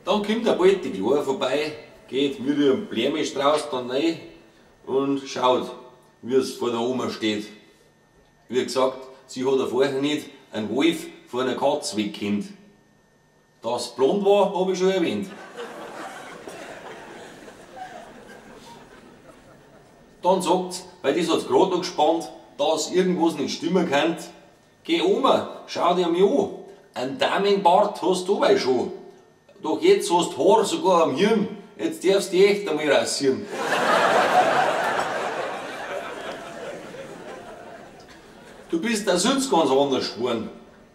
Dann kommt der bald die Kleine vorbei, geht mit ihrem Blumenstrauß dann rein und schaut, wie es vor der Oma steht. Wie gesagt, sie hat ja vorher nicht einen Wolf vor einer Katze weggekannt. Dass blond war, hab ich schon erwähnt. Dann sagt's, weil das hat's grad noch gespannt, dass irgendwas nicht stimmen kann. Geh Oma, schau dir mich an, einen Damenbart hast du dabei schon. Doch jetzt hast du Haar sogar am Hirn, jetzt darfst du dich echt einmal rasieren. Du bist auch sonst ganz anders geworden.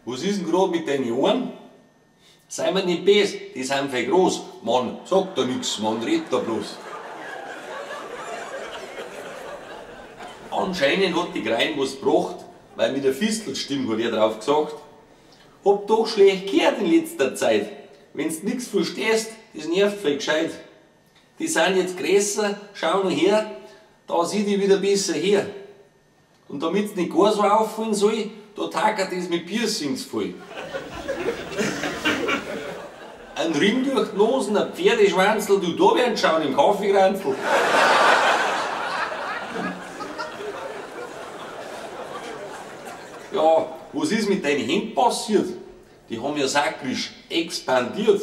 Was ist denn grad mit deinen Jahren? Sei mir nicht böse, die sind viel groß. Man sagt da nix, man redet da bloß. Anscheinend hat die Grein was gebracht, weil mit der Fistelstimme hat er drauf gesagt, hab doch schlecht gehört in letzter Zeit. Wenn's nix verstehst, das nervt voll gescheit. Die sind jetzt größer, schau nur her, da sieh ich wieder besser her. Und damit's nicht gar so auffallen soll, da tackert es mit Piercings voll. Ein Ring durch die Nosen, ein Pferdeschwanzel, du da werden schauen im Kaffeekranzl. Ja, was ist mit deinen Händen passiert? Die haben ja sakrisch expandiert.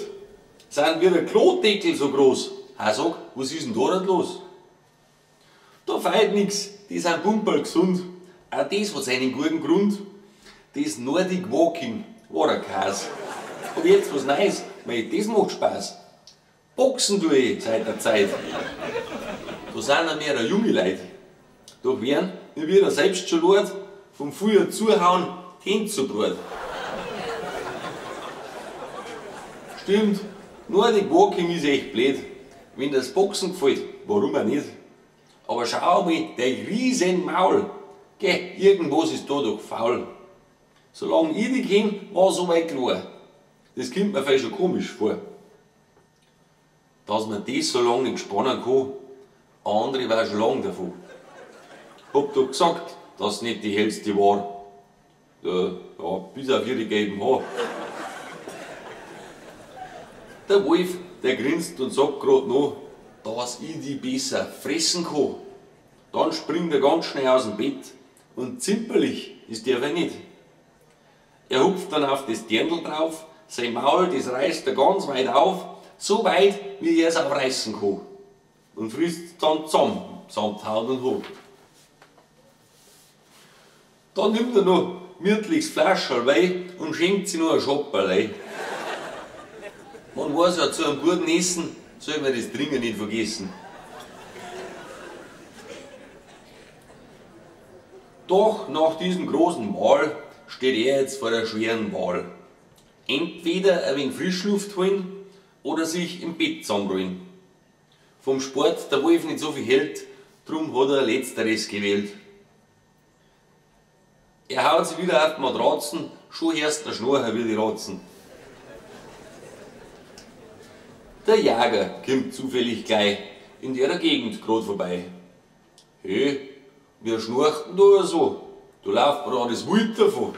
Sind wie ein Klodeckel so groß. Ha, sag, was ist denn da los? Da fehlt nix, die sind pumperl gesund. Auch das hat seinen guten Grund. Das Nordic Walking war ein Käse. Aber jetzt was Neues, weil das macht Spaß. Boxen tue ich seit der Zeit. Da sind auch mehr junge Leute. Doch werden, wie wir selbst schon leid, vom Feuer zuhauen, die Hände zu Brot. Stimmt, Nordic Walking ist echt blöd. Wenn das Boxen gefällt, warum auch nicht? Aber schau mal, der riesen Maul. Geh, irgendwas ist da doch faul. Solange ich die kenn, war so weit klar. Das kommt mir vielleicht schon komisch vor. Dass man das so lange nicht spannen kann, andere war schon lang davon. Hab doch gesagt, dass nicht die hellste war. Ja, bis auf ihre gelben Haare. Der Wolf, der grinst und sagt grad noch, dass ich die besser fressen kann. Dann springt er ganz schnell aus dem Bett und zimperlich ist der aber nicht. Er hupft dann auf das Dirndl drauf, sein Maul, das reißt er ganz weit auf, so weit, wie er es auch reißen kann. Und frisst dann zusammen, samt Haut und Haar. Dann nimmt er noch gemütliches Flascherl Wein und schenkt sich noch ein Schopperl. Man weiß ja, zu einem guten Essen soll man das Trinken nicht vergessen. Doch nach diesem großen Mahl steht er jetzt vor der schweren Wahl. Entweder ein wenig Frischluft holen oder sich im Bett zusammenrollen. Vom Sport der Wolf nicht so viel hält, drum hat er Letzteres gewählt. Er haut sich wieder auf die Matratzen, schon hörst der Schnurrer wie die Ratzen. Der Jäger kommt zufällig gleich in der Gegend grad vorbei. Hey, wir schnarchen da so, da läuft mir das Wild davon.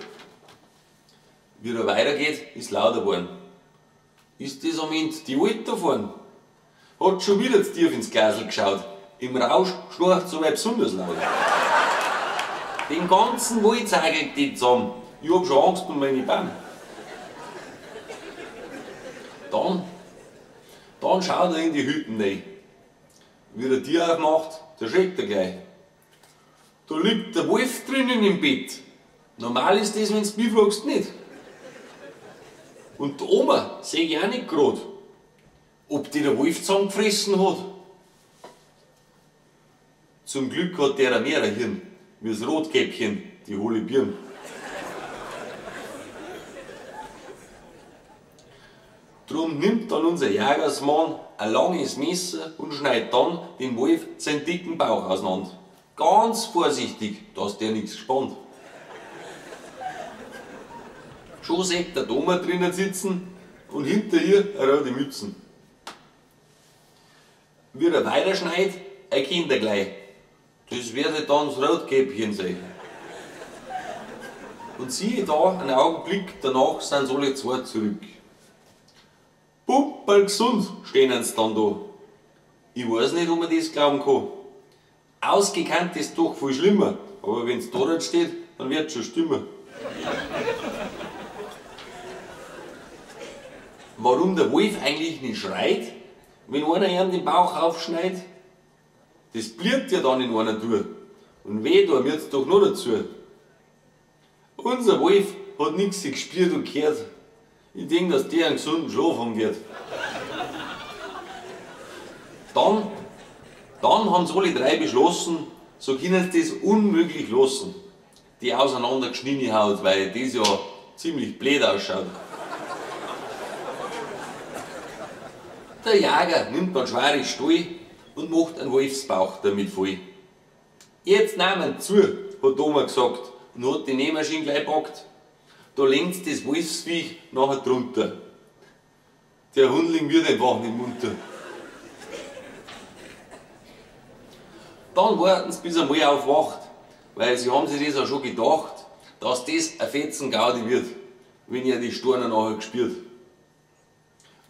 Wie er weitergeht, ist lauter geworden. Ist das am Ende die Wild davon? Hat schon wieder zu tief ins Glasl geschaut. Im Rausch schnarcht so weit besonders laut. Den ganzen Wald zeigelt die zusammen. Ich hab schon Angst um meine Baum. Dann schaut er in die Hütten rein. Wie der Tier aufmacht, da schreckt er gleich. Da liegt der Wolf drinnen im Bett. Normal ist das, wenn's mich fragst, nicht. Und die Oma seh ich auch nicht grad, ob die der Wolf zusammengefressen hat. Zum Glück hat der mehr ein Hirn, wie das Rotkäppchen, die hohle Birn. Drum nimmt dann unser Jägersmann ein langes Messer und schneidet dann den Wolf seinen dicken Bauch auseinander. Ganz vorsichtig, dass der nichts spannt. Schon sieht der Doma drinnen sitzen und hinter ihr eine rote Mützen. Wie er weiterschneidet, erkennt er gleich. Das werde dann das Rotkäppchen sein. Und siehe da, einen Augenblick danach sind alle zwei zurück. Pumperl gesund stehen sie dann da. Ich weiß nicht, ob man das glauben kann. Ausgekannt ist doch viel schlimmer, aber wenn's da nicht steht, dann wird's schon stimmen. Warum der Wolf eigentlich nicht schreit, wenn einer ihm den Bauch aufschneit? Das bliert ja dann in einer Tour. Und weh, da wird's doch noch dazu. Unser Wolf hat nix gespürt und gehört. Ich denk, dass der einen gesunden Schlaf haben wird. Dann haben sie alle drei beschlossen, so können sie das unmöglich lassen. Die auseinandergeschnittene Haut, weil das ja ziemlich blöd ausschaut. Der Jäger nimmt dann schwere Stahl und macht einen Wolfsbauch damit voll. Jetzt nehmen zu, hat Oma gesagt und hat die Nähmaschine gleich gepackt. Da lenkt das Wolfsviech nachher drunter. Der Hundling wird einfach nicht munter. Dann warten sie, bis er mal aufwacht, weil sie haben sich das auch schon gedacht, dass das ein fetzen Gaudi wird, wenn er die Steine nachher gespürt.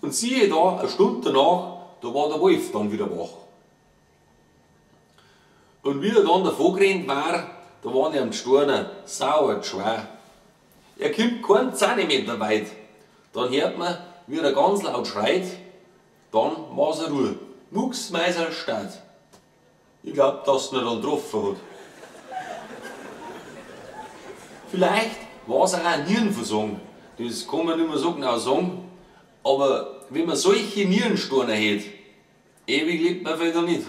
Und siehe da, eine Stunde danach, da war der Wolf dann wieder wach. Und wie er dann davon gerannt war, da waren ihm die Steine sauer schwer. Er kommt keinen Zentimeter weit. Dann hört man, wie er ganz laut schreit, dann war's er Ruhe. Mucksmeiser statt. Ich glaub, dass er ihn dann getroffen hat. Vielleicht war's auch ein Nierenversagen. Das kann man nicht mehr so genau sagen. Aber wenn man solche Nierensteine hat, ewig lebt man vielleicht auch nicht.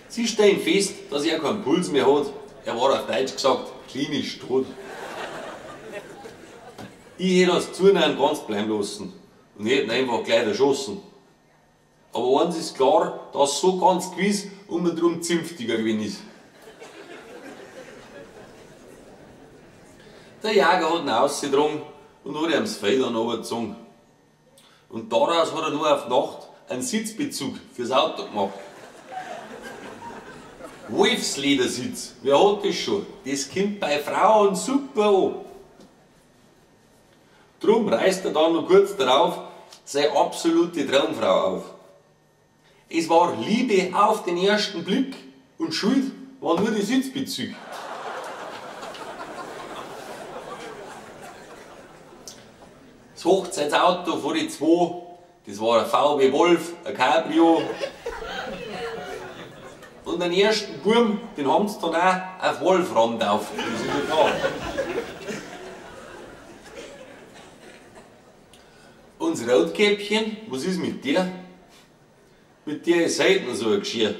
Sie stellen fest, dass er keinen Puls mehr hat. Er war auf Deutsch gesagt klinisch tot. Ich hätte das Zunehmen ganz bleiben lassen und hätte ihn einfach gleich erschossen. Aber eins ist klar, dass so ganz gewiss und man drum zünftiger gewesen ist. Der Jäger hat ihn ausgetragen und hat ihm das Fell dann runtergezogen. Und daraus hat er nur auf Nacht einen Sitzbezug fürs Auto gemacht. Wolfsledersitz, wer hat das schon? Das kommt bei Frauen super an. Drum reißt er dann noch kurz darauf seine absolute Traumfrau auf. Es war Liebe auf den ersten Blick und schuld waren nur die Sitzbezüge. Das Hochzeitsauto vor die zwei, das war ein VW Wolf, ein Cabrio. Und den ersten Burm, den haben sie dann auch auf Wolfram getauft. Das ist ja klar. Und das Rotkäppchen, was ist mit der? Mit der ist selten so ein Geschirr.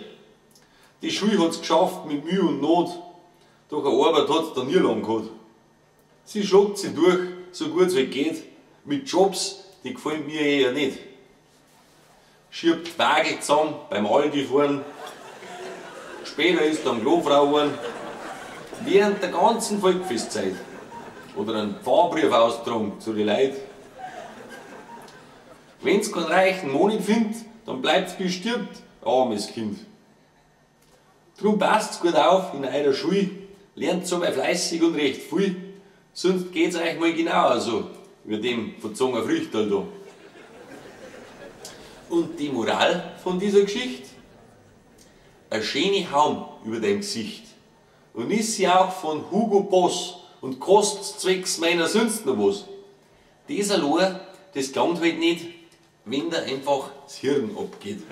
Die Schule hat's geschafft mit Mühe und Not, doch eine Arbeit hat's dann nie lang gehabt. Sie schlägt sich durch, so gut es halt geht, mit Jobs, die gefallen mir eher nicht. Schiebt Wagen zusammen beim Aldi fahren, später ist dann Klofrau geworden, während der ganzen Volksfestzeit. Oder einen Fahrbrief austragen zu den Leuten. Wenn's keinen reichen Mann nicht findet, dann bleibt's bestimmt, armes Kind. Drum passt's gut auf in eurer Schule, lernt so mal fleißig und recht viel, sonst geht's euch mal genauso wie dem verzogenen Früchterl da. Und die Moral von dieser Geschichte? Eine schöne Haum über dein Gesicht. Und ist sie auch von Hugo Boss und kostet zwecks meiner sonst noch was. Das allein, das klangt halt nicht, wenn da einfach das Hirn abgeht.